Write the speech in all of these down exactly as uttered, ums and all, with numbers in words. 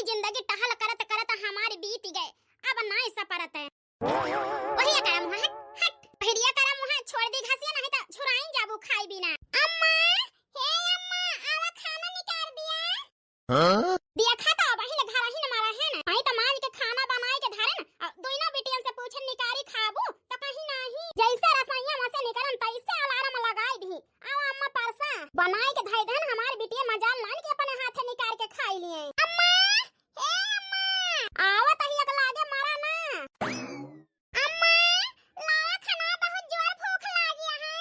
जिंदगी टहल करत करत हमारी बीत गए, अब नाई सपरत है। वही एकरा मुँह, हट, हट, बहिरिया करा मुँह, छोड़ दी घसिया, नहीं तो झुराइन जाबू खाई बिना। अम्मा, हे अम्मा, आवा खाना निकार दिया। हाँ? देखा तो अबहिं ले घरहिन मा रहेन, आई तो माज के खाना बनाई के धरेन, अउ दुइनो बिटियन से पूछेन निकारी खाबू, तो कहीं नाही। जैसे रसोइया में से निकलन तैसे अलार्म लगाई दी, आवा अम्मा परसा, बनाई के धई देन, हमार बिटिया मजाल लान के अपने हाथे निकार के खाई लिए। अम्मा, ए अम्मा, आवत ही एक लागे मरा ना। अम्मा, लावा खाना, बहुत जोर भूख लागी है।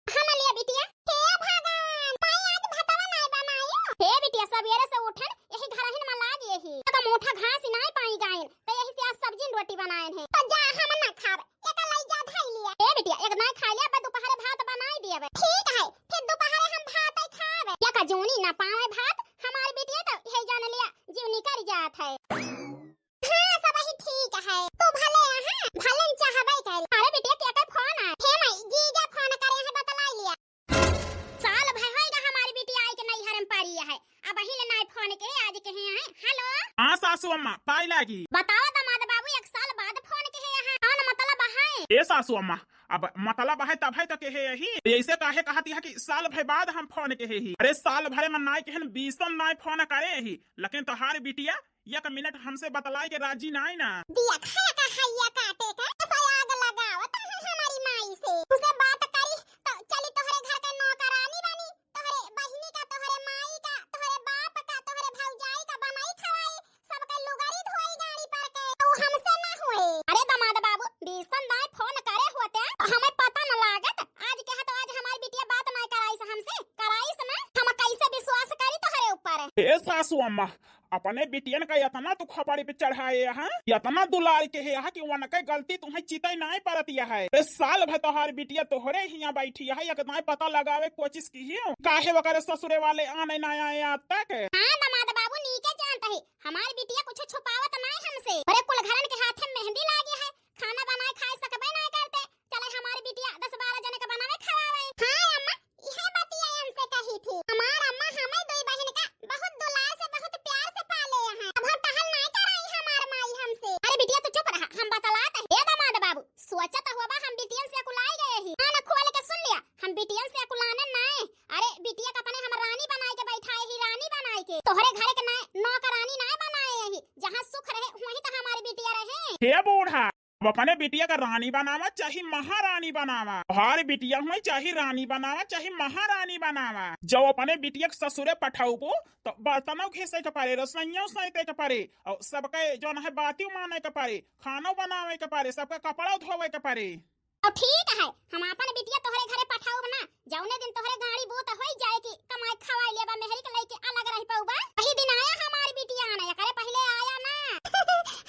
हाँ ना लिया बिटिया। हे भगवान, माई आज भतवा नाय बनायो। हे बिटिया, सबेरे से उठन, यही घरहिन मा लाग यही। तो मोटा घास नाय पाई गायन, तो यही से आज सब्जी रोटी बनायन है। तो जा हम ना खाब, एक लई जा धई लिया। ए बिटिया, एक नाय खाई लिया, अब दोपहरे भात बनाई दिया बे। ठीक है, फिर दोपहरे हम भात ही खाबे। या का जोनी ना पावे भात, हमार बिटिया तो हे जान लिया, जीव निकर जात है। हाँ, सबही ठीक है। तू भले यहाँ, भले न चाहबे कर। अरे बिटिया, के के फोन है? हे माई, जीजा फोन करे हैं, बतलाई लिया। साल भर होइगा हमारी बिटिया आई के नैहर में पड़ी है, अबहिं ले नाई फोन के, आज के हैं। हेलो। हाँ सासू अम्मा, पाई लागी। बतावा दामाद बाबू, एक साल बाद फोन के है यहाँ, कौन मतलब है? ए सासू अम्मा, अब मतलब है तब है तो के है यही। ऐसे काहे कहती है कि साल भर बाद हम फोन के है ही? अरे साल भर में नाई के हैं, बीसन नाई फोन करे ही, लेकिन तोहार बिटिया एक मिनट हमसे बतलाए के राजी नाई ना। दिया खाया का हैया काटे का, ऐसा आग लगावत है हमारी माई से। उसे बात करी तो चली तोहरे घर के नौकरानी बनी, तोहरे बहिनी का, तोहरे माई का, तोहरे बाप का, तोहरे भौजाई का बनाई खवाई, सबके लुगरी धोई गाड़ी पर के, तो हमसे ना होए। अरे दामाद बाबू, बीसन दाई फोन करे होते, हमें पता न लागत। आज के है तो आज हमारी बिटिया बात ना कराइस हमसे, कराइस ना, हम कैसे विश्वास करी तोहरे ऊपर? ए सासू अम्मा, अपने बिटियन का इतना तू खपड़ी पे चढ़ाए यहाँ, इतना दुलार के है यहाँ कि उनके गलती तुम्हें चितई नाय परत यह है। अरे साल भर तोहार बिटिया तोहरे हियाँ बैठी है, एक दाई पता लगावे कोशिश की ही, काहे वगैरह ससुरे वाले आने ना आए आज तक। हाँ दामाद बाबू, नीके जानता है, हमार बिटिया कुछ छुपावत नाय हमसे। अरे कुल घरन के हाथे मेहंदी लागे है, खाना बनाए खाए सकबे नाय करते, चले हमार बिटिया दस बारह जने के बनावे खवावे। हाँ अम्मा, इहे बतिया हमसे कही थी। हमार अम्मा हमें दुई बहिन का बहुत दुलार से, बहुत प्यार से पाले हैं। अब हम टहल नाय कराई हमार माई हमसे। अरे बिटिया तू चुप रहा, हम बतलात है। ए दामाद बाबू, सोचत हुआ बा हम बिटियन से अकुलाई गए ही। कान खोल के सुन लिया, हम बिटियन से अकुलाने नाय। अरे बिटिया का अपने हम रानी बनाए के बैठाए ही, रानी बनाए के। तोहरे घर के नाय नौकरानी नाय बनाए ही, जहाँ सुख रहे वहीं तो हमारी बिटिया रहे। हे बूढ़ा, अब अपने बिटिया का रानी बनावा चाहे महारानी बनावा, तोहार बिटिया हुई चाहे रानी बनावा चाहे महारानी बनावा, जब अपने बिटिया के ससुरे पठाउबो तो बर्तनों घिसे के परे, रसोइयों सैते के परे, और सबके जौन है बातियों माने के परे, खानों बनावे के परे, सबके कपड़ों धोवे के परे। तो ठीक है, हम अपन बिटिया तोहरे घरे पठाउब ना, जौने दिन तोहरे गाड़ी बूत होई जाए कि कमाई खवाई लेबा, मेहरी के लइके अलग रह पउबा, वही दिन आया हमारी बिटिया आना, एकरे पहिले आया ना।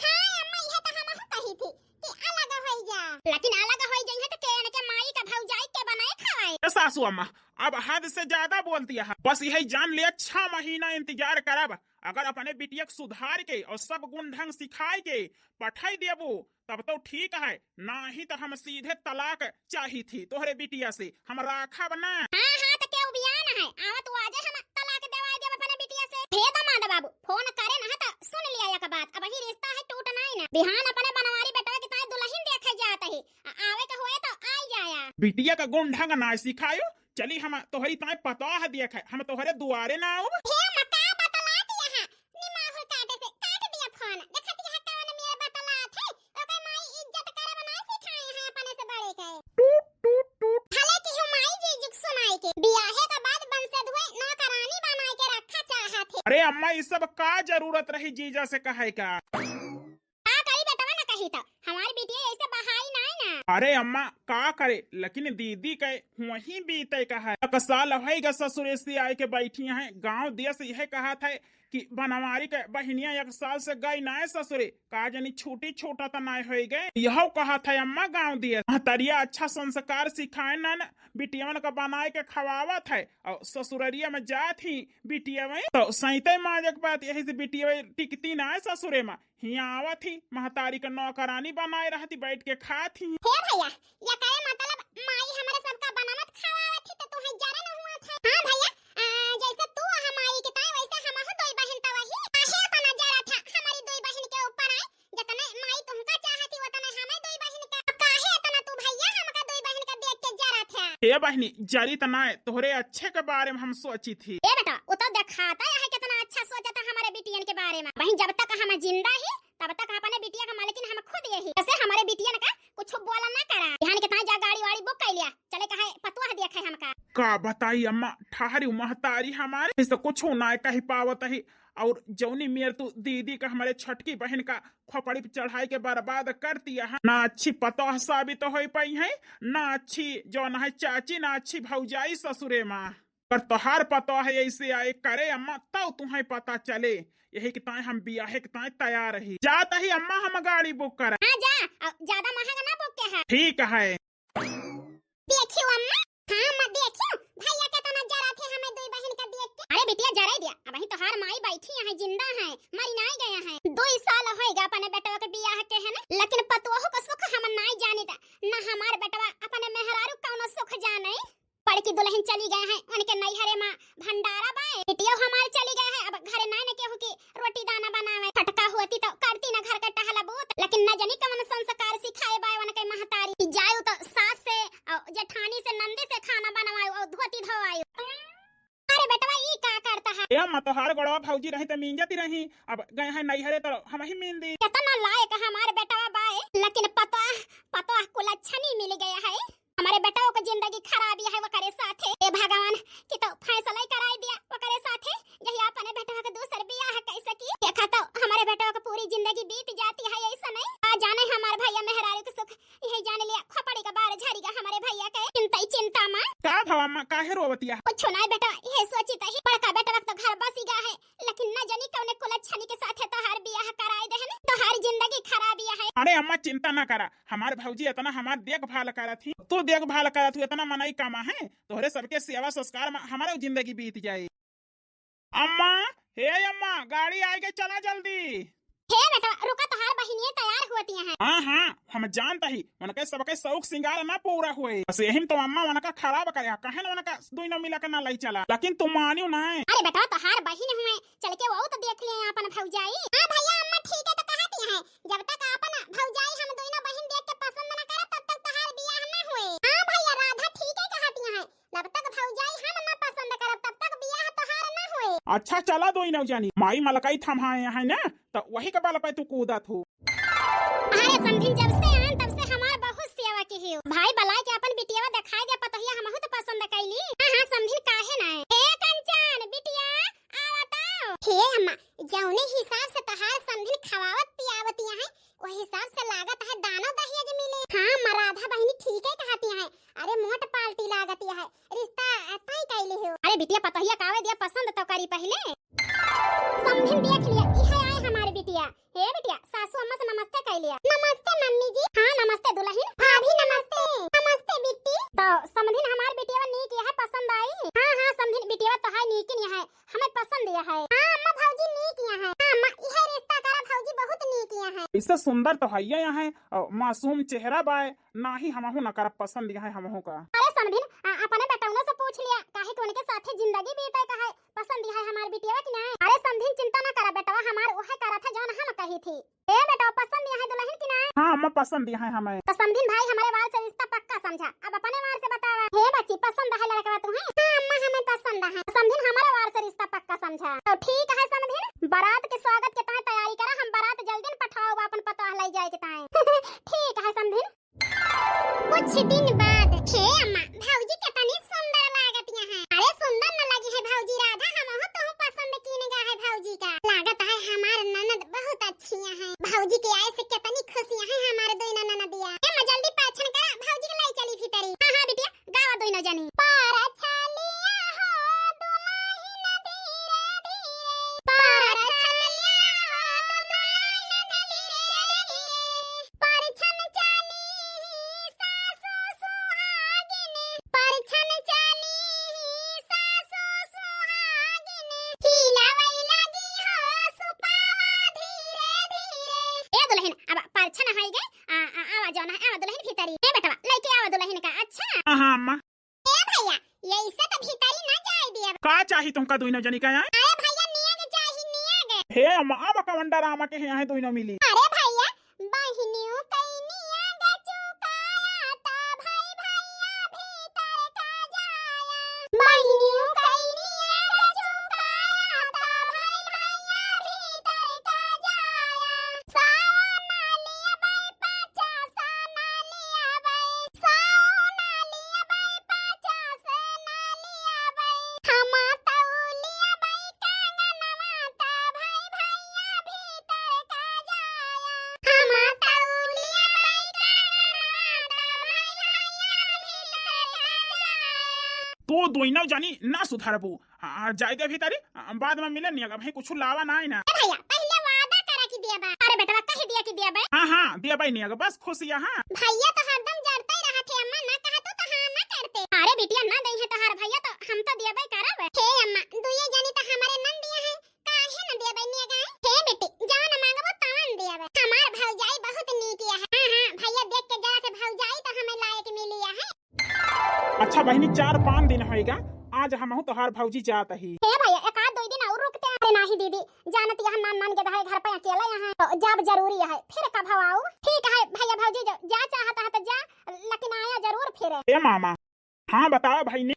हाँ अम्मा, इहे तो हमहू कही थी कि अलग होई जा। लेकिन अलग होई जइहे तो के इनके माई का भौजाई के बनाए खवाए? ए सासू अम्मा, अब हद से ज्यादा बोल दिया है। बस यही जान लिया, छह महीना इंतजार करब। अगर अपने बिटिया के सुधार के और सब गुण ढंग सिखाए के पठाई देबो, तब तो ठीक है, नाही तो हम सीधे तलाक चाही थी तोहरे बिटिया से, हम राखब ना। हाँ, हाँ, तो केहू बियान है, आवा तू आजे हम तलाक देवाई देब अपने बिटिया से। हे दामाद बाबू, फोन करे ना तो सुन लिया एक बात, अब ही रिश्ता है टूट नाई ना। बिहान अपने बनवारी बेटवा के ताई दुल्हन देखे जात ही, आ-, आवे के होए तो आई जाया। बिटिया का गुण ढंग ना सिखायो, चली हम तोहरी ताई पतोह देखे, हम तोहरे दुआरे ना आउब। हे मका बतला दिया है, निमाहुर काटे से काट दिया फोन। देखत यह कवन मेर बतलात है, ओकर माई इज्जत करब ना सिखाए हैं अपने से बड़े के। टूट, टूट, टूट। भले कि हमाई जीजुक सुनाई के, बियाहे के बाद बंसद हुए नौकरानी बनाए के रखा चाहत है। अरे अम्मा, ई सब का जरूरत रही जीजा से कहे का? का करी बेटवा, ना कही तो हमारी बिटिया ऐसे बहाई नाई ना। अरे अम्मा, का करे, लेकिन दीदी के वहीं बीते का है। एक साल होइगा ससुरे से आए के बैठी हैं, गाँव देश यह कहा था कि बनवारी के बहिनिया एक साल से गई नाय ससुरे, का जानी छुट्टी छूटा त नाय होई गए। यहू कहा था अम्मा गाँव दिए, महतरिया अच्छा संस्कार सिखाए न, न बिटियवन का बनाए के खवावत है, और ससुररिया में जात ही बिटियवे तो सैते माजक बात, यही से बिटियवे टिकती नाय ससुरे में, हियाँ आवत ही महतारी के नौकरानी बनाए रहती, बैठ के खात ही। हे भैया, एकरे मतलब माई हमरे सबका बनावत खवावत ही, त तू है जरे न हुआ था। हाँ भैया, आ, जैसे तू हमारी के ताई, वैसे हमहू दोई बहन त वही। काहे ए बहिनी, जरी त नाय, तोहरे अच्छे के बारे में हम सोची थी। ए बेटा, उ तो देखाता है केतना अच्छा सोचता हमरे बिटियन के बारे में। बहिन, जब तक हम जिंदा ही, तब तक अपने बिटिया का मालकिन हम खुद यही। ऐसे हमरे बिटियन का कुछ बोला ना करा। बिहान के ताई जा गाड़ी वाड़ी बुक कर लिया, चले कहे पतोह देखे हमका। का बताई अम्मा, ठहरी महतारी हमारे, ऐसे कुछ ना कही पावत ही। और जौनी मेर तू दीदी का, हमरे छोटकी बहिन का खोपड़ी पे चढ़ाई के बर्बाद कर दिया है, ना अच्छी पतोह साबित हो पाई है, ना अच्छी जौन है चाची, ना अच्छी भौजाई ससुरे माँ। पर तोहार पतोह है ऐसे आए करे अम्मा, तब तुम्हें पता चले। यही के ताई हम बियाहे के ताई तैयार ही। जात ही अम्मा, हम गाड़ी बुक कर। हाँ जा, अ, ज्यादा महंगा ना बुक के है। ठीक है। देखियो अम्मा, हाँ अम्मा देखियो, भैया केतना जरा थे हमें दुई बहिन का देख के। अरे बिटिया जराई दिया, अबहीं तोहार माई बैठी है, जिंदा है, मरी नाई गया है। दुई साल होइगा अपने बेटवा के बियाह के है ना, लेकिन पतोहू का सुख हम नाई जानित, ना हमार बेटवा अपने मेहरारू कौनो सुख जाने। बड़की दुलहिन चली गए हैं, उनके नैहरे माँ भंडारा बाए। बिटिया हमार चली गए हैं, अब घरे नाई न केहू की रोटी दाना बनावे। फटका होती तो करती न घर के टहला बूत, लेकिन न जानी कवन संस्कार सिखाए बाए उनके महतारी। जायु तो सास से, और जेठानी से, नंदी से खाना बनवायु और धोती धोवायु। अरे बेटवा, ई का करता है? ए अम्मा, तोहार गोड़वा भौजी रही त मींजती रही, अब गए हैं नैहरे तो हम ही मीन दी। केतना लायक हमार बेटवा बाए, लेकिन पतोह, पतोह कुलच्छनी मिल गया है। हमरे बेटवा के जिंदगी खराब है वकरे साथे। ए भगवान, कि तो फैसला ही कराई दिया वकरे साथे, यही अपने बेटवा के दूसर बियाह कैसे की। देखा तो हमरे बेटवा के पूरी जिंदगी बीत जाती है ऐसा नहीं। आ जाने हमार भैया मेहरारू के सुख, यही जान लिया खोपड़ी का बार झरी गा हमरे भैया के। चिंता ही चिंता माँ। का भवा माँ, काहे रोवतिया? कुछ नहीं बेटा, यही सोची तही बड़का बेटवा के तो घर बसी गा है, लेकिन न जानी कौने कुलच्छनी के साथे तोहार बियाह कराए देहन, तोहार जिंदगी खराब है। अरे अम्मा, चिंता ना करा, हमार भौजी इतना हमार देखभाल करत ही, तू देखभाल करत हू, इतना मनई कमा है, तोहरे सबके सेवा संस्कार में हमारा जिंदगी बीत जाए। अम्मा, हे अम्मा, गाड़ी आए के, चला जल्दी। हे बेटा, रुका, तोहार बहिनिये तैयार होती हैं। हाँ, हाँ, हम जानता ही, उनके सबके शौक सिंगार ना पूरा हुए। बस यही में तो अम्मा उनका खराब करे, कहे ना उनका दुइनो मिला के ना लई चला, लेकिन तू मानियो ना। अरे बेटा, तोहार बहिन हुए, चल के वो तो देख लिए अपन भौजाई। हाँ भैया, अम्मा ठीक है तो कहती हैं, जब तक अपन भौजाई हम दुइनो बहिन देख के पसंद ना करे, तब तक तोहार बियाह ना हुए। हाँ भैया, राधा ठीक है कहती हैं, जब तक भौजाई हम ना पसंद करब, तब तक बियाह तोहार ना होए। अच्छा, चला दुइनो जानी, माई मलकई थम्हाए हैं ना, तो वही के बल पे तू कूदत हो। अरे समधिन, जब से आन तब से हमार बहुत सेवा की हो। भाई बलाय के अपन बिटियावा दिखाई दे, पतोहिया हमहू तो पसंद कैली। हाँ, हाँ, समधिन काहे ना है। ए कंचन, बिटिया, आवा तो। हे अम्मा, जौने हिसाब से तोहार समधिन खवावत पियावत यहाँ, वही हिसाब से लागत है दानो दहेज मिले। हाँ, अम्मा राधा बहिनी ठीक है कहती हैं। अरे मोट पार्टी लागत है, रिश्ता तय कैले हो। अरे बिटिया, पतोहिया कावे दिया, पसंद तो करी पहले। समधिन देख लिया, इहे आए हमारे बिटिया। हे बिटिया, सासू अम्मा से नमस्ते कह लिया। नमस्ते मम्मी जी। हाँ नमस्ते दुलहिन। भाभी नमस्ते। नमस्ते बिट्टी। तो समधिन हमार बिटिया नीक यह पसंद आई? हाँ हाँ समधिन, बिटिया तो है नीकिन यह, हमें पसंद यह है। हाँ अम्मा भौजी नीक यह है। हाँ अम्मा, यह रिश्ता करा भौजी, बहुत नीक यह है। इससे सुंदर तो है यह है, और मासूम चेहरा बाय, ना ही हमहू न करब पसंद यह है हमहू का। अरे समधिन, आ, अपने बेटौनो से पूछ लिया, काहे कि उनके साथे जिंदगी बीते का है। पसंद है हमार बिटिया कि ना? अरे समधिन चिंता ना करा बेटवा, हमार उहे करत है जौन हम कही थी। ए बेटवा, पसंद है दुलहिन कि ना? हाँ अम्मा, पसंद है हमें। तो समधिन भाई, हमारे वार से रिश्ता पक्का समझा, अब अपने वार से बतावा। हे बच्ची, पसंद है लड़कवा तुम्हें? हाँ अम्मा, हमें पसंद है। समधिन, हमारे वार से रिश्ता पक्का समझा। तो ठीक है समधिन, बारात के स्वागत के ताए तैयारी करा, हम बारात जल्दी न पठाओ अपन पतोह लई जाए के ताए। ठीक है समधिन। कुछ दिन बाद। हे अम्मा, भौजी कितनी सुंदर लागत यहाँ। अरे सुंदर न लगी है भौजी राधा, हमहू तो पसंद कीन गा है भौजी का। लागत है हमार ननद बहुत अच्छी है। भौजी के आए से कितनी खुशी है हमारे दोनों ननदिया। ए अम्मा, जल्दी पाछन करा, भौजी के लाई चली भीतरी। हाँ हाँ बिटिया, गावा दोनों जनी। परछलिया हो दुलहिन धीरे धीरे, परछलिया हो दुलहिन धीरे धीरे, परछन चली सासु सुहागिन, परछन चली सासु सुहागिन, हिलावै लागी हो सुपावा धीरे धीरे। ए दुलहिन, अब परछन होई गए, आ, आ, आवा जौन है, आवा दुलहिन भीतरी। ए बेटवा, लइके आवा दुलहिन का, अच्छा? हाँ, हाँ, अम्मा। ए भैया, यैसे तो भीतरी ना जाए दिया। का चाही तुमका दुइनो जनी का यहाँ? अरे भैया, नियग चाही, नियग। हे अम्मा, अब कवन डरामा के यहाँ दुइनो मिली? अरे भैया, बहिनियों कई नियग चुकाया ता भाई भैया भीतर दोनों जनी ना सुधरबू। हाँ, जाए दे भीतरी, आ, बाद में मिले नियग, अबहीं कुछ लावा नाहीं ना। ए भैया, पहिले वादा करा कि देबा। अरे बेटवा, कहि दिया कि देबे। हाँ, हाँ, देबे नियग, बस खुश या, हाँ। भैया तो हरदम जरते रहत है अम्मा, ना कहतू तो हाँ ना करते। अरे बिटिया, ना दइहे तोहार भैया तो हम तो देबे करब। हे अम्मा, दुइये जनी तो हमरे नंदिया है, काहे न देबे नियग? हे बेटी, जवन मांगबो तवन देबे। हमार भौजाई बहुत नीक या है। हाँ, हाँ, भैया देख के जरा से भौजाई तो हमें लायक मिली या है। अच्छा बहिनी, चार पाँच दिन होइगा, आज हमहू तोहार भौजी जात ही। हे भैया, एक आध दुइ दिन और रुकते हैं। अरे नाही दीदी, जानत यह नान नान के दहाई घर पे अकेला यहाँ, तो जब जरूरी है, फिर कब आऊ? ठीक है भैया भौजी, जो जा चाहता है तो जा, लेकिन आया जरूर फिर। ए मामा, हाँ बतावा बहिनी,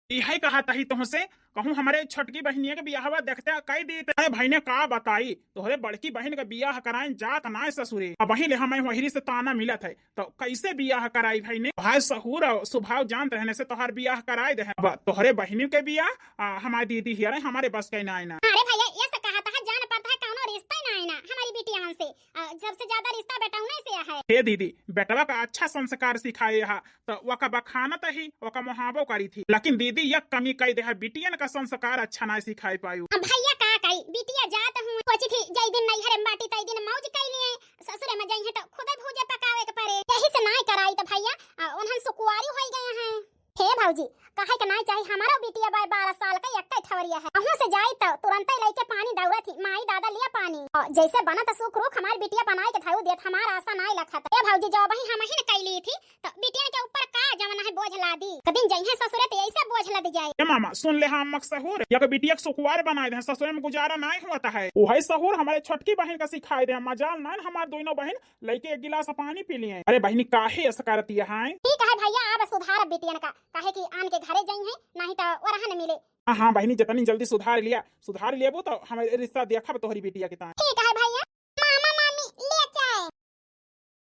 इहे कहत ही तुहसे, कहूँ हमरे छोटकी बहिनिया के बियाहवा देखते कई दी। अरे बहिने का बताई, तोहरे बड़की बहिन के बियाह कराए जात नाय ससुरे। अबहीं ले हमें वहिरी से ताना मिलत है, तो कैसे बियाह कराई बहिने? भाई सहूर और सुभाव जानत रहने से तोहार बियाह कराए दे। अब तोहरे बहिनी के बियाह, आ, हमारी दीदी हियरे, हमारे बस के नाय ना। अरे भैया, ये से कहत है, जान पड़त है कौनो रिश्ता ही नाय ना हमारी बिटिया मन से। आ, सबसे ज्यादा रिश्ता बेटौने से है। हे दीदी, बेटवा का अच्छा संस्कार सिखाए हा, तो वका बखानत ही, वका मोहाबो करी थी, लेकिन दीदी यक कमी कई देहा, बिटियन का संस्कार अच्छा ना सिखाई पायू। अब भैया का करी, बिटिया जात हूँ, सोची थी जई दिन नैहर में बाटी तई दिन मौज कई लिए, ससुरे में जइहे तो खुदे भूजे पकावे के पड़े, यही से नाय कराई तो भैया, आ, उन्हन सुकुआरी होई गए हैं। हे भौजी, कहे के नाय चाही, हमारो बिटिया बाय बारह साल का एक्के ठवरिया है। अहूँ से जाई तो तुरंते लेके पानी दौड़त ही, माई दादा लिया पानी। और जैसे बनत सुख रुख हमार बिटिया बनाए के धरू देत, हमार आशा नाय लखत। हे भौजी, जब वही हम ही न कैली थी, तो बिटिया के ऊपर का जवन है बोझ लादी। एक दिन जइहे ससुरे तो ऐसे बोझ लद जाए। ए मामा, सुन ले, हाँ मक सहूर, या के बिटिया के सुकुवार बनाए दे, ससुरे में गुजारा नाय होता है। वही सहूर हमारे छोटकी बहन का सिखाए दे, मजाल नाय हमार दोनों बहन लइके एक गिलास पानी पी लिए। अरे बहिनी, काहे ऐसा करती है? ठीक है भैया, अब सुधार बिटियन का, काहे कि आन के घरे जइहे, नाही तो ओरहन मिले। हाँ, हाँ बहिनी, जितनी जल्दी सुधार लिया, सुधार लेबू तो हमारे रिश्ता देखब तोहरी बिटिया के तान। ठीक है भैया, मामा मामी ले चाय।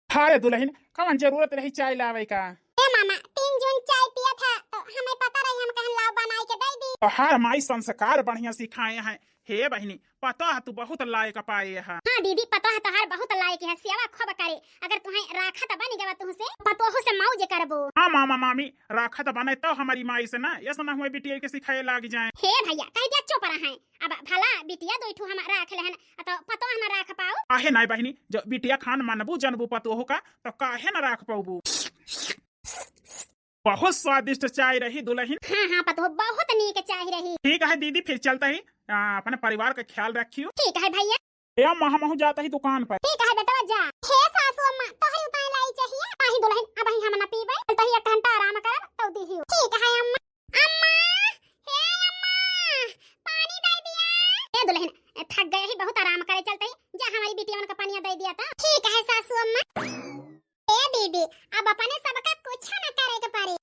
हाँ रे दुलहिन, कवन जरूरत रही चाय लावे का? ए मामा, तीन जून चाय पिया था, तो हमें पता रही, हम कहन लाओ बनाई के दे दी। तोहार माई संस्कार बढ़िया सिखाए हैं। हे बहिनी, पतोह तू बहुत लायक पाए है। हाँ दीदी, पतोह तोहार बहुत लायक है, सेवा खूब करे। अगर तुहें राखत बन गवा तुहसे, पतोह से मौज करबो। हाँ मामा मामी, राखत बने तो हमारी माई से ना, ऐसा ना हुए बिटिया के सिखाए लाग जाए। हे भैया, कह दिया चुप रहे। अब भला बिटिया दो ठू हम राख लेहन, तो पतोह ना राख पाओ। आहे नाय बहिनी, जो बिटिया खान मनबू जनबू पतोह का, तो काहे ना राख पाऊबू? बहुत स्वादिष्ट चाय रही दुलहिन। हाँ, हाँ, पतोह, बहुत नीक चाय रही। ठीक है दीदी, फिर चलता ही, आ, अपने परिवार का ख्याल रखियो। ठीक है भैया। ए अम्मा, हमहू जाता ही दुकान पर। ठीक है बेटवा, जा। हे सासू अम्मा, तोहरी उताई लाई चाहिए? नाही दुलहिन, अबही हम ना पीबे, चलता ही एक घंटा आराम करब, तब दीहियो। ठीक है अम्मा। अम्मा, हे अम्मा, पानी दे दिया। ए दुलहिन, थक गए ही, बहुत आराम करे, चलता ही, जा हमारी बिटिया मन का पानी दे दिया था। ठीक है सासू अम्मा। ए दीदी, अब अपने सबका कुछ न करे के पड़े।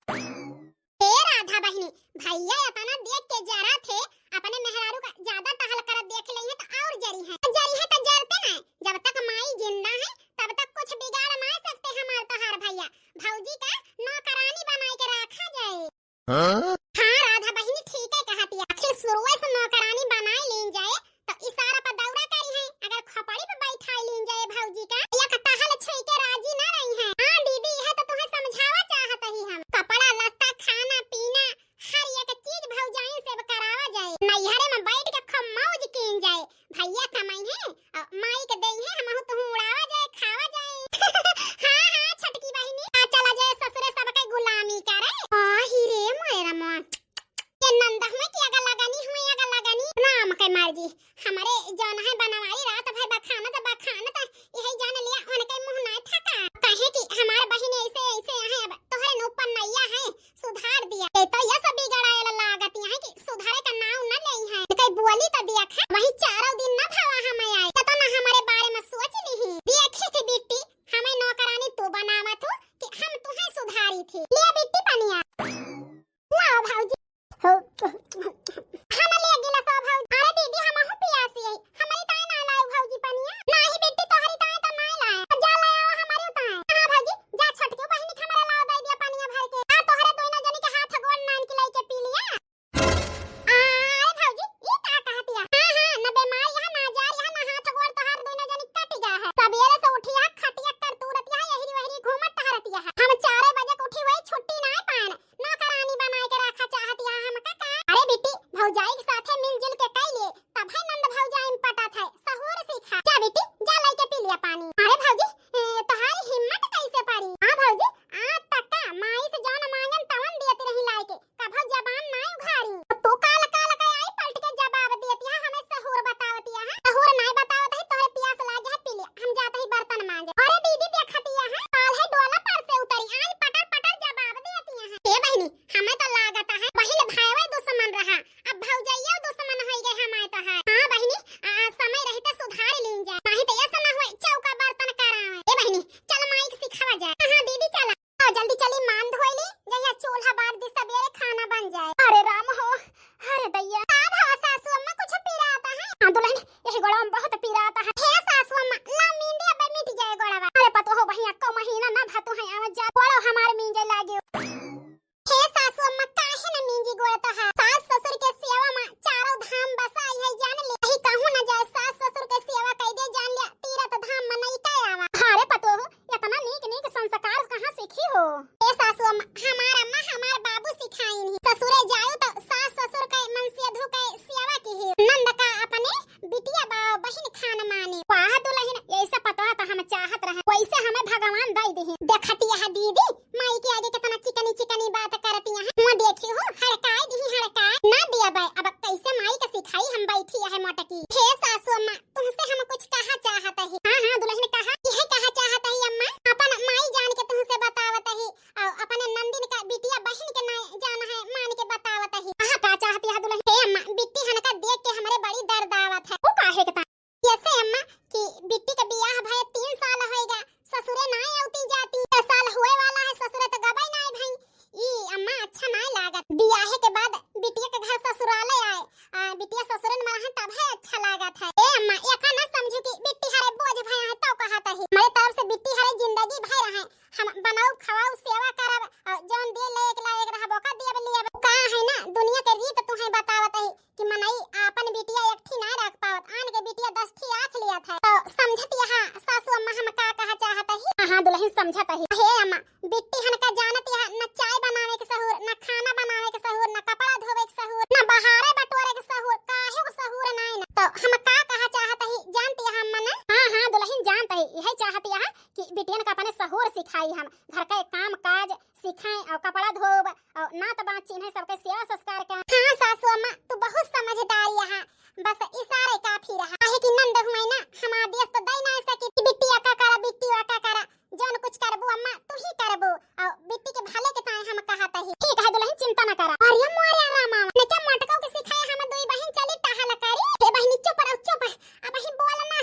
ए राधा बहिनी, भैया एतना देख के जरा थे, अपने मेहरारू का ज्यादा टहल करत देख लेइहे तो और जरी है। जरी है तो जरते हैं, जब तक माई जिंदा है, तब तक कुछ बिगाड़ ना सकते हमार तोहार भैया। भौजी का नौकरानी बनाए के रखा जाए। हाँ? हाँ, राधा बहिनी ठीक है कहत या। आखिर शुरुए से नौकरानी बनाए लीन जाए, तो इशारा पर दौरा करी है। अगर खोपड़ी पर बैठाए लीन जाए भौजी का, या टहल छुई के राजी ना रही है। हाँ दीदी, यह तो तुम्हें समझावा चाहत ही हम। कपड़ा लत्ता, खाना पीना, हर एक चीज भौजाइन से अब करावा जाए। नैहरे में बैठ के खूब मौज कीन जाए। भैया कमाई है, अ, माई के देई है, हमहू तुहू उड़ावा जाए, खावा जाए। हाँ, हाँ, छोटकी बहिनी, आ चला जाए ससुरे सबके गुलामी करे। आ ही रे मोए रामा। ये नंद हुए कि अगलगनी हुए, अगलगनी। राम के मर्जी, हमरे जौन है बनवारी रात भर बखानत, बखानत, यही जान लिया उनके मुँह ना थका। कहे कि हमार बहिन ऐसे, ऐसे है, अब तोहरे न ऊपर नैया है, सुधार दिया। ये तो ये सब बिगड़ाए ला लागत यहाँ कि सुधारे का नाव न लेई है। कई बोली तो दिया खा, वही चारों दिन न भावा हम आई। तो ना हमारे बारे में सोच ली ही। देखी थी बिट्टी, हमें नौकरानी तू बनावा थू कि हम तुहे सुधारी थी। लिया बिट्टी पनिया। लाओ भौजी। हम ले गिला सो भौजी। अरे दीदी, हमहू पियासी है। हमारी ताई ना लाओ भौजी पनिया। नाही बिट्टी, तोहरी ताई तो ना ला। यही गोड़वा में बहुत पिरात है। हे सासू अम्मा, ला मींजे, अबे मिट जाए गोड़वा। अरे पतोहो बहिया, को महीना ना भा तोहैं आवत जात, गोड़वा हमार मींजे लागे। हे सासू अम्मा, काहे न मींजी गोड़ तोहार? सास ससुर के सेवा मा चारों धाम बसाई है, जान ले। कहीं कहूँ न जाए, सास ससुर के सेवा कई दे, जान ले, तीरथ धाम मनई के आवा। अरे पतोहो, इतना नीक नीक संस्कार कहाँ सीखी हो? ए सासू अम्मा, हमार अम्मा, हमार बाबू सिखाइन ही। ससुरे जायु तो सास ससुर के, मनसेधु के सेवा किही। नंद का अपने बिटिया बा बहिन खान माने। वाह दुलहिन, ऐसा पतोह तो हम चाहत रहे, वैसे हमें भगवान दई दिही। देखती है दीदी, माई के आगे कितना चिकनी चिकनी बात करती है। हुआ देखी हो, हड़काए दिही हड़काए। ना दिया बाय, अब कैसे माई के सिखाई हम बैठी है मोटकी। हे सासू अम्मा, तुमसे हम कुछ कहा चाहत ही। हाँ, हाँ, दुलहिन कहा। यह कहा चाहत ही अम्मा? अपन माई जान के तुमसे बतावत ही, और अपने नंदिन का बिटिया बहिन के ना जान है, मान के बतावत ही। कहा का चाहती है दुलहिन? हे अम्मा, बिट्टी हनका देख के हमरे बड़ी दर्द आवत है। वो काहे के ता? ऐसे अम्मा कि बिट्टी का बियाह भये तीन साल होएगा, ससुरे ना आवती जाती। छह साल हुए वाला है, ससुरे तो गबई ना भाई। ई अम्मा अच्छा ना लागत। बियाहे के बाद बिटिया के घर ससुराले आए, आ, बिटिया ससुरन में रहे तब है अच्छा लागत है। ए अम्मा, एका ना समझू कि बिट्टी हरे बोझ भया है, तौ कहत ही। हमरे तरफ से बिट्टी हरे जिंदगी भर रहे, हम बनाऊ, खवाऊ, सेवा करब, और जौन दे लेक लायक रहब, ओका देब लेब। का है ना, दुनिया के रीत तुहें बतावत ही कि मनई आपन बिटिया एक ठी ना रख पावत, आन के बिटिया दस ठी राख लियत है। तो समझत यहाँ सासू अम्मा हम का कहा चाहत ही? हाँ, हाँ, दुलहिन समझत ही। हे अम्मा, बिट्टी हनका जानत यहाँ न चाय बनावे के सहूर, न खाना बनावे के सहूर, न कपड़ा धोवे के सहूर, न बहारे बटोरे के सहूर, काहे को सहूर नाय ना। तो हम का कहा चाहत ही, जानत यहाँ अम्मा ना? हाँ, हाँ, दुलहिन जानत ही, यही चाहत यहाँ कि बिटियन का अपने सहूर सिखाई हम, घर का काम काज सिखाएं और कपड़ा धोब और नात बात चिन्हे सबके सेवा संस्कार के। हाँ सासू अम्मा, तू बहुत समझदार यहाँ, बस इशारे काफी रहा। काहे कि नंद हुए ना, हम आदेश तो दे ना सकी कि बिट्टी अका करा, बिट्टी अका करा, जौन कुछ करबू अम्मा, तू ही करबू, और बिट्टी के भले के ताए हम कहत ही। ठीक है दुलहिन, चिंता न करा। अरे मोरे रामा, ने क्या मोटको के सिखाए हम दुई बहिन चली टहल करी। हे बहिनी चुप रहो, चुप, अब ही बोल ना,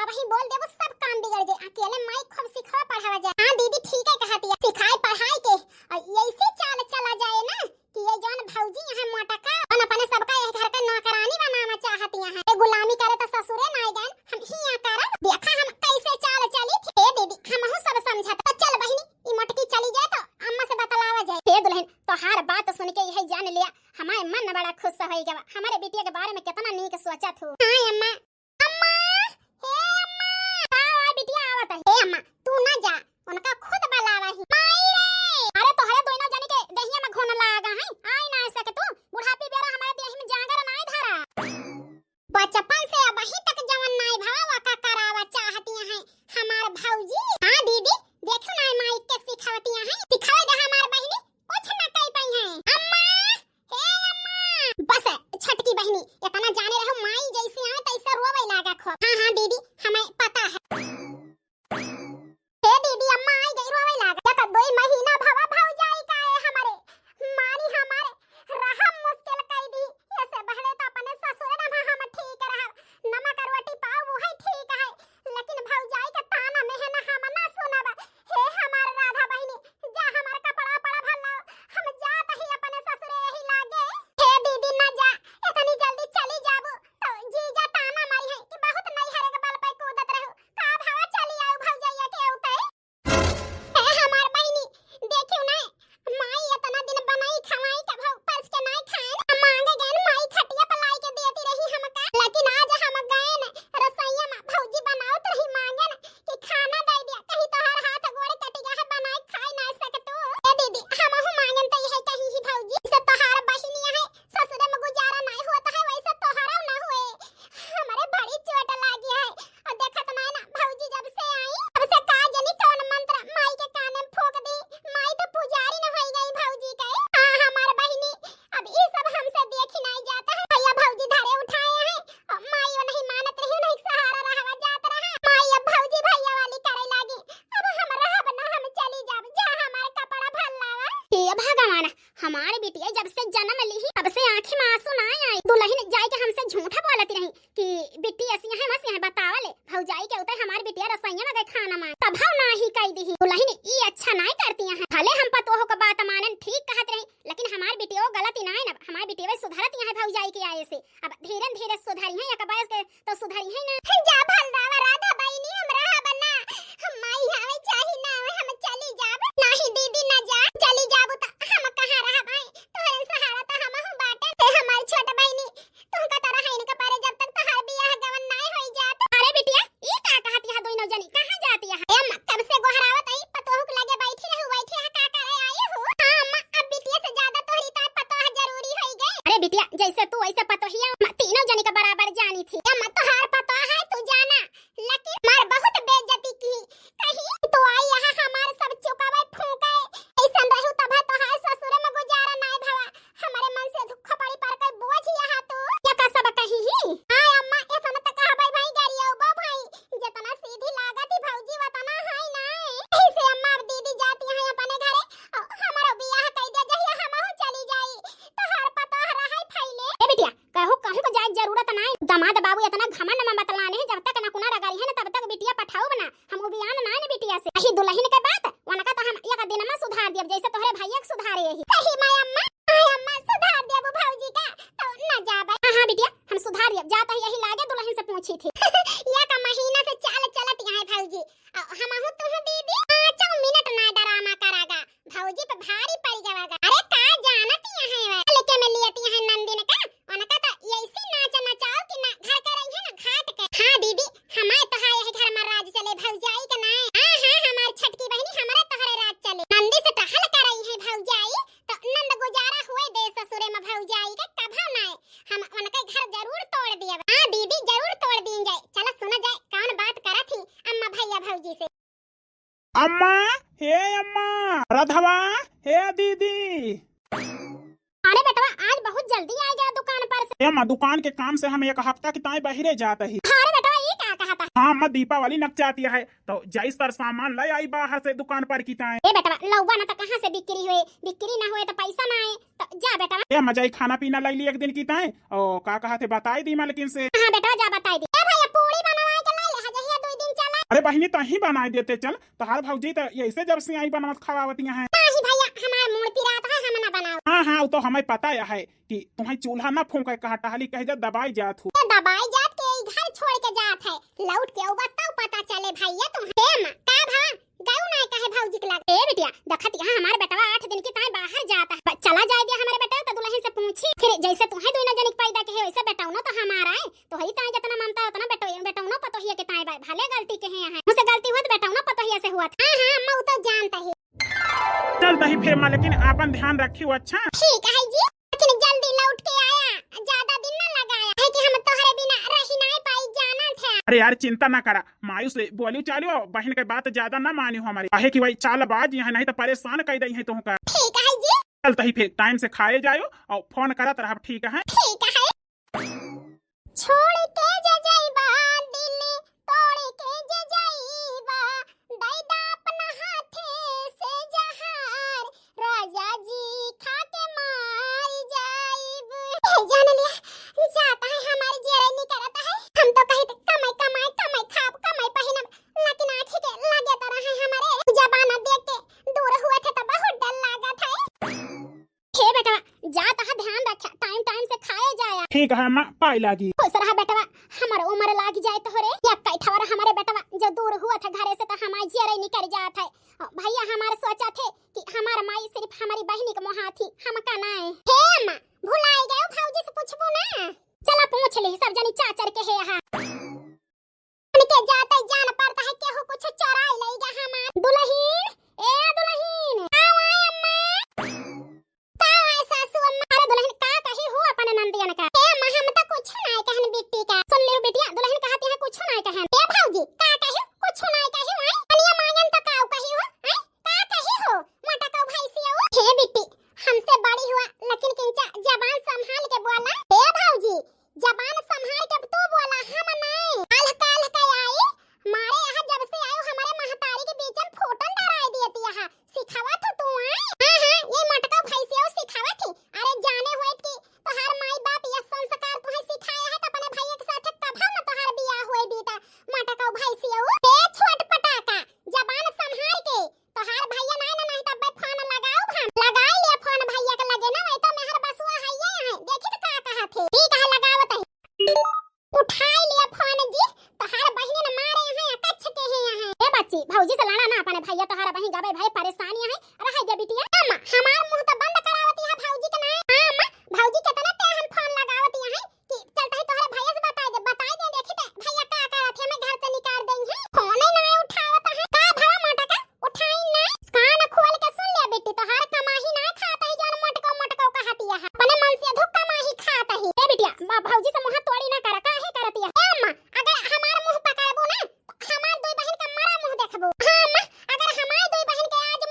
अब ही बोल देबो सब काम बिगड़ जाए। अकेले माई खूब सिखावा पढ़ावा जाए। हाँ दीदी ठीक है कहत ही, सिखाए पढ़ाए के, और ऐसे चाल चला जाए ना कि ये जौन भौजी यहाँ मोटका, जौन अपने सबका यह घर का नौकरानी बनावा चाहत यहाँ, ये गुलामी करे तो ससुरे ना गए, हम हियाँ करब। देखा हम कैसे चाल चली थी। ए दीदी, हमहू सब समझत। तो चल बहिनी, ई मोटकी चली जाए तो अम्मा से बतलावा जाए। ए दुलहिन, तोहार बात सुन के यही जान लिया, हमारे मन बड़ा खुश हो गवा। हमारे बिटिया के बारे में कितना नीक सोचत हो। हाँ अम्मा, अम्मा, हे अम्मा। का हुआ बिटिया, आवत है। हे अम्मा, तू ना जा, उनका खुद बुलावा ही। माई रे! अरे तोहरे दोनों जनी के देहिया में घुन लागा है, आई ना सके तू। बुढ़ापी बेरा हमारे देह में जांगर ना धरा। बचपन से अबही तक जवन नाई भवा वका करावा चाहती हैं हमार भौजी। हाँ दीदी, देखो ना माई के सिखावती हैं, सिखावे दे हमार बहिनी, कुछ ना कह पाई हैं। अम्मा, हे अम्मा। बस छोटकी बहिनी, इतना जाने रहो, माई जैसे आए तैसे रोवे लागा खूब। हाँ, हाँ दीदी, हमें पता है। हे दीदी, अम्मा आई गई रोवे लागा। या तो दो महीना भवा भौजाई का है हमारे, मारी हमारे रहम मुश्किल कई दी। ऐसे बहरे तो अपने ससुर में हम ठीक रहब, नमक रोटी पाओ वही ठीक है, लेकिन भौजाई के ताना में है ना हम ना सुनब। हे हमार राधा बहिनी, जा हमार कपड़ा पड़ा भर लाओ, हम जात ही अपने ससुरे यही लागे। हे दीदी ना जा, इतनी जल्दी चली जाबू तो जीजा ताना मारी है कि बहुत नैहरे के बल पे कूदत रहू। का भवा चली आऊ भौजैया के उते। हे हमार बहिनी, देखियो ना, माई इतना दिन बनाई खवाई के भौ परस के नाई खाए। हम मांगे गए माई खटिया पर लाई के देती रही हमका, लेकिन आज हम गए न रसोईया में भौजी बनावत रही मांगे न कि खाना दे दिया, कहीं तोहार हाथ गोड़ कट गया है, बनाए खाए ना सकतू। ए दीदी, हमहू मांगन त यही कही ही भौजी से तोहार बहिनी है, ससुरे में गुजारा नहीं होता है, वैसे तोहरा ना हुए। हमारे बड़ी चोट लागी है, और देखत नहीं ना भौजी जब से आई, तब से का जनी कौन मंत्र माई के काने में फूंक दी। माई तो पुजारी न होई गई भौजी के। हाँ, हमार बहिनी, अब ई सब हमसे देखी नहीं जाता है। भैया भौजी धरे उठाए हैं, और माई वो नहीं मानत रही, नहीं सहारा रहवा जात रहा। माई अब भौजी भैया वाली करे लागी। अब हम रहब ना, हम चली जाब। जा हमार कपड़ा भर लावा। हे भगवान, हमारे बिटिया जब से जन्म ली, तब से आँखी में आंसू ना आए। दुलहिन जाए के हमसे झूठा बोलती रही कि बिट्टी ऐसी है, वैसी है, बतावा ले। भौजाई के उते हमार बिटिया रसोईया में गए खाना मांग, तब हम ना ही कह दी। दुलहिन ई अच्छा ना करती हैं, भले हम पतोह का बात मानन, ठीक कहत रही, लेकिन हमार बिटिया गलत ही ना है ना, हमार बिटिया सुधरत यहाँ भौजाई के आए से। अब धीरे धीरे सुधरी है, एक बरस के तो धरी है ना। जा भलरावा राधा बहिनी, हम रहब ना। हम माई आवे चाही ना आवे, हम चली जाब। नाही दीदी ना जा, चली जाबू त हम कहाँ रहब? आई तोहरे सहारा त हमहू बाटे। ते हमार छोट बहिनी, तुमका त रहइन के परे जब तक तोहार बियाह गवन नाय होई जात। अरे बिटिया, ई का कहत यहाँ दोनों जनी, कहाँ जात यहाँ? ए अम्मा, कब से गोहरावत आई, पतोहू के लगे बैठी रहू, बैठी रह, का करे आई हो? हाँ अम्मा, अब बिटिया से ज्यादा तोहरी ताई पतोह जरूरी होई गई। अरे बिटिया, जैसे तू वैसे पतोहिया, अम्मा, तीनों जनी के बराबर जानी थी। ए अम्मा, तोहार पतोह है, तू जाना, लेकिन मार बहुत बेइज्जती की। कहीं तो आई यहाँ हमार सब चुकावे फूंके। ऐसन रहू तब तोहार ससुरे में गुजारा नाय भवा। हमारे मन से दुख पड़ी पर कोई बोझ यहाँ तू। या का सब कही ही? हाँ अम्मा, इतना तो कहबै भाई गरियौबो भाई। जितना सीधी लागत ही भौजी वतना है ना। यही से अम्मा अब दीदी जाती है अपने घरे। और हमारो बियाह कई दे जहिया हमहू चली जाई। तोहार पतोह रहै फैले। ए बिटिया, कहू, कहू के जाए जरूरत नाय। दामाद बाबू इतना घमंड में बतलाने हैं, जब तक नकुना रगड़ी है ना, तब तक बिटिया पठाऊ बना। हम उबियान नाय न बिटिया से। अही दुलहिन के बात, उनका तो हम एक दिन में सुधार दियब, जैसे तोहरे भैया के सुधारे यही। सही में अम्मा, आय अम्मा, सुधार दियब भौजी का, तो न जाबे। हाँ, हाँ बिटिया, हम सुधार दियब। जात ही यही लागे दुलहिन से पूछी थी। एक महीना से चाल चलत यहाँ है भौजी। आ, हमहू तुहू दीदी पाँचों मिनट ना डरामा करागा। भौजी पे भारी पड़ गवागा। अरे का जानत यहाँ है वह? लेके में लियत यहाँ नंदिन का। उनका तो ऐसी नाच नचाओ कि ना घर के रही है ना घाट के। हाँ दीदी, हमारे तो है यही घर में राज चले भौजाई के नाय। हाँ, हाँ, हमार छोटकी बहिनी, हमारे तोहरे राज चले। नंदी से टहल कर रही है भौजाई, तो नंद गुजारा हुए दे ससुरे में भौजाई के कभो नाय। हम उनके घर जरूर तोड़ दियब। हाँ दीदी, जरूर तोड़ दीन जाए। चला सुना जाए कौन बात करत ही अम्मा भैया भौजी से। अम्मा, हे अम्मा, रधवा, हे दीदी। अरे बेटवा, आज बहुत जल्दी आ गया दुकान पर से। ए अम्मा, दुकान के काम से हम एक हफ्ता की ताई बहिरे जात ही। हाँ रे बेटवा, ये का कहत है? हाँ अम्मा, दीपावली नकचाती है, तो जाई सर सामान ले आई बाहर से दुकान पर की ताई। ए बेटवा, लौवा ना तो कहाँ से बिक्री हुए, बिक्री ना हुए तो पैसा ना आए। त जा बेटवा। ए अम्मा, जाई खाना पीना लाई ली एक दिन की ताई। ओ, का कहत है, बताई दी मालकिन से। हाँ बेटवा, जा बताई दी। ए भैया, पूड़ी बनवाए के लाई ले, जहिया दुई दिन चला। अरे बहिनी, तहीं बनाए देते चल, तोहार भौजी त यैसे जब से आई बनवत खवावतिया हैं। नाही भैया, हमार मूड़ पिरात है, हम ना बनाओ। हाँ, हाँ, वो तो हमें पता है कि तुम्हें चूल्हा ना फूंके कहा टहली कह जा दबाई जात हो। ए दबाई जात के ई घर छोड़ के जात है, लौट के वो बताओ पता चले भैया तुम्हें। ए माँ, का भवा? गऊ नाय कहे भौजी के लगे। ए बिटिया, देखत यहाँ हमार बेटवा आठ दिन की ताई बाहर जात है। ब-, चला जाए दिया हमारे बेटवा तो दुलहिन से पूछी। फिर जैसे तुम्हें दोनों जनिक पैदा के है वैसे बेटौनो तो हमारा है। तोहरी ताई जितना ममता है उतना बेटो-, बेटौनो पतोहिया के ताई बा-, भले गलती के है यहाँ। मुझसे गलती हुआ तो बेटौनो पतोहिया से हुआ था। हाँ, हाँ, अम्मा, वो तो जानता ही। चलता ही फिर माँ, लेकिन आपन ध्यान रखियो, अच्छा? ठीक है जी। लेकिन जल्दी लौट के आया, ज्यादा दिन ना लगाया, है कि हम तोहरे बिना रही ना पाई, जाना था। अरे यार, चिंता ना करा, मायूस बोलियो चालियो, बहिन के बात ज्यादा ना मानियो हमारी, काहे कि वही चालबाज यहाँ नहीं तो परेशान कर दई है तुमका। ठीक है जी। चलता ही फिर टाइम से खाए जायो और फोन करत रहब, ठीक है? ठीक है। छोड़ के जे जइबा, दिल तोड़ के जे जइबा, दे दा अपना हाथे से जहार, राजा जी खा के मार जाइब। ए, जान लिया, जाता है हमारे जियरा नहीं करता है। हम तो कही थे कमाई, कमाई, कमाई खाब, कमाई पहिनब, लेकिन आँखी के लगे तो रहे हमारे। जबाना देख के दूर हुआ थे तो बहुत डर लागत है। हे बेटवा, जा तहा ध्यान रखा, टाइम टाइम से खाए जाया। ठीक है अम्मा, पाई लागी। खुश रहा बेटवा, हमर उम्र लाग जाए तोहरे। या कई ठवर हमरे बेटवा जो दूर हुआ था घरे से तो हमार जियरे निकल जात है। भैया हमार सोचा थे कि हमार माई सिर्फ हमारी बहिनी के मोहा थी, हमका नाय। हे अम्मा, भुलाई गयो, भौजी से पूछबू ना? चला पूछ ली, सब जनी चाचर के है यहाँ। उनके जाते जान पड़ता है, केहू कुछ चोराई लइगा हमार। दुलहिन, ए दुलहिन, का आए अम्मा? का आए सासू अम्मा? अरे दुलहिन, का कही हो अपन नंदियन का? ए अम्मा, हम तो कुछ नाय कहन बिट्टी का। सुन लियो बिटिया, दुलहिन कहत यहाँ कुछ नाय कहन। ए भौजी, का कही? कुछ नाय कही, आए? कनिया मांगन तो का कही हो, आए? का कही हो? मोटा कऊ भैंसिया हो? हे बिट्टी, हमसे बड़ी हुआ, लेकिन किंचा जबान संभाल के बोला। ए भौजी, जबान संभाल के तू बोला, हम जी, भौजी से लड़ा ना, अपने भैया तोहार बहिन गबे भाई परेशानी है। अरे हाय दे बिटिया, अम्मा, हमार मुंह तो बंद करावती है भौजी के ना। हाँ अम्मा, भौजी कितना तेहन फोन लगावती है कि चलता है तोहरे भैया से बताई दे, बताई दे, देखी ते भैया का करत है, हमें घर से निकाल देई है। फोन ही ना उठावत है। का भला मोटा का उठाई ना? कान खोल के सुन ले बेटी, तोहार कमाही ना खात है, जौन मोटको मोटको कहती है, अपने मन से धुक कमाही खात है। ए बिटिया, ब-, भौजी से मुंह तोड़ी ना करा, काहे करती है? ए अम्मा, अगर हमार मुंह पकड़बू ना, हमार दुई बहिन का मरा मुंह देखबू। हाँ अम्मा, अगर हमार दुई बहिन के आज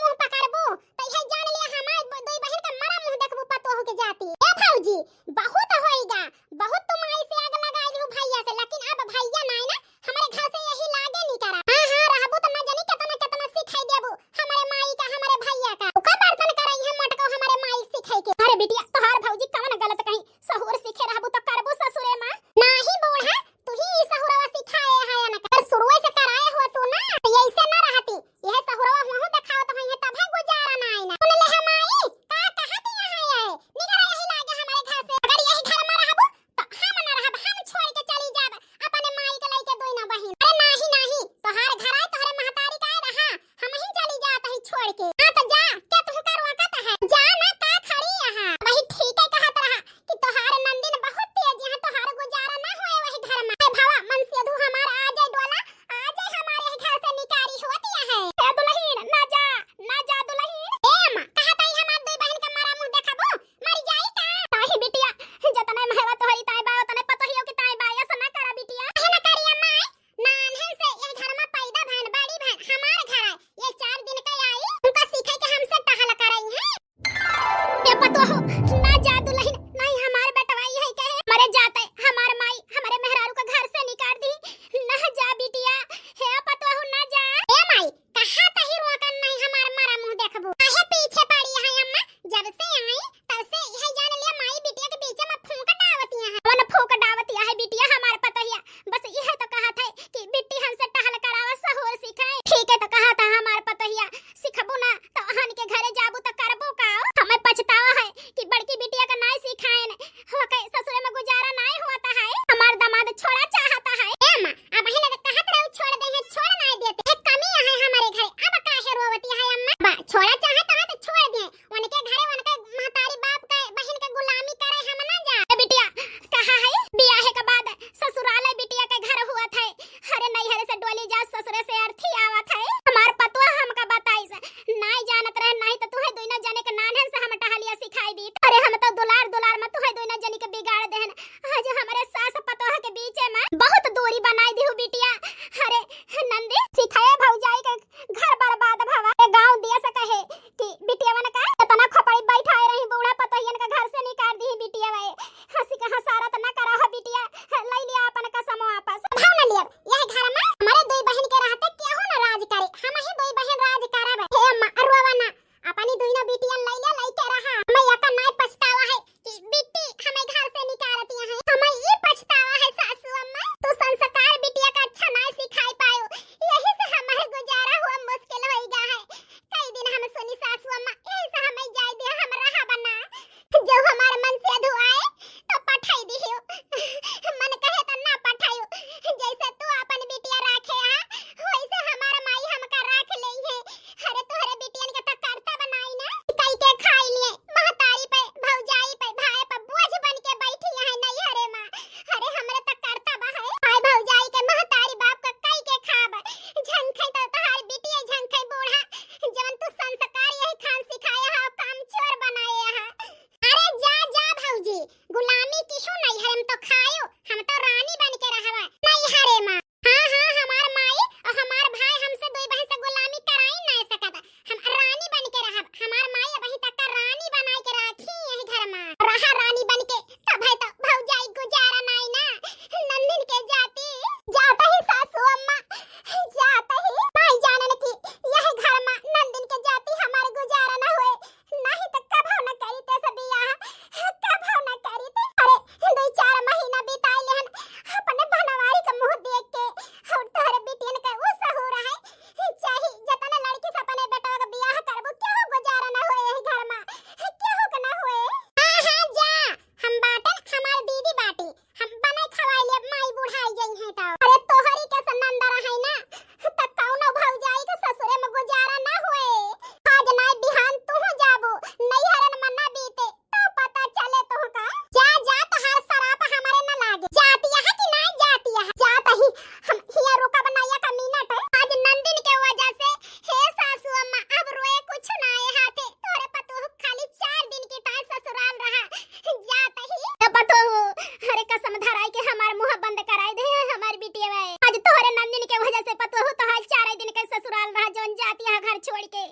तोहरे नंदिन के वजह से पतोहू तोहार चार दिन के ससुराल रहा, जौन जाती है घर छोड़ के।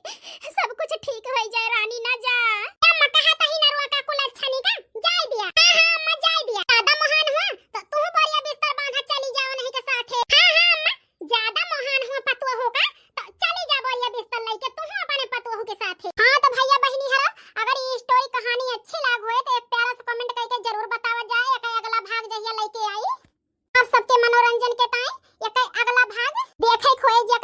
सब कुछ ठीक हो जाए रानी, ना जा। अम्मा, कहा तही नरुआ का कुल अच्छा नहीं का? जाए दिया। हाँ, हाँ, अम्मा, जाए दिया। ज्यादा महान हुआ तो तू बोरिया बिस्तर बांधा चली जाओ नहीं के साथे। हाँ, हाँ, अम्मा, ज्यादा महान हुआ पतोहू का तो चली जा बोरिया बिस्तर लेके तू अपने पतोहू के साथे। हाँ, तो भैया बहिनी हरा, अगर ये स्टोरी कहानी अच्छी लाग होए तो एक प्यारा सा कमेंट करके जरूर बतावा जाए। एक अगला भाग जहिया लेके आई आप सबके मनोरंजन के ताई, एक अगला भाग देखे खोए जे